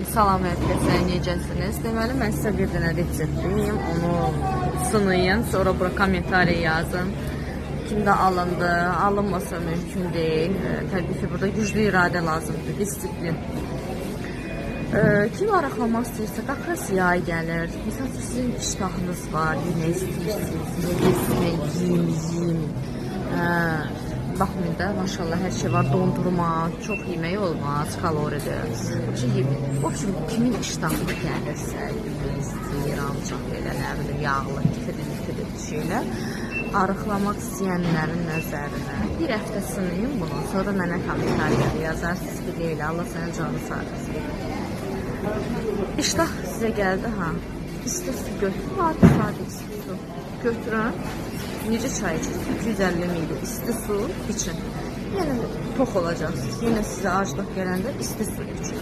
Salam hər kəsə, necəsiniz? Deməli, mən sizə bir dənə resept deyim, onu sınayın, sonra bura kommentariya yazın. Kimdə alındı, alınmasa mümkün deyil. Təbii ki, burada güclü iradə lazımdır, disiplin. Kim arıqlamaq istəyirsə, qaqas yay gəlir. Məsəl üçün, sizin iştahınız var, yemək istəyirsiniz, yemək, yeyim, yeyim. Baxmayın da, maşallah hər şey var, dondurma, çox yemək olmaz, kaloridir. В общем, kimin iştahı gəlirsə, yemək istəyirəm, çox belə, nə bilim, yağlı, ifili şeylər. Arıqlamaq istəyənlərin nəzərinə bir həftə sınayın bunu, sonra mənə kommentariyada yazarsınız ki, Leyla, Allah sənin canı sağ olsun. İştah sizə gəldi ha. İsti su götürün, adi sadə isti su. Götürün. Necə çay içirsiniz? 250 ml isti su için. Yəni tox olacaqsınız. Yenə sizə aclıq gələndə isti su için.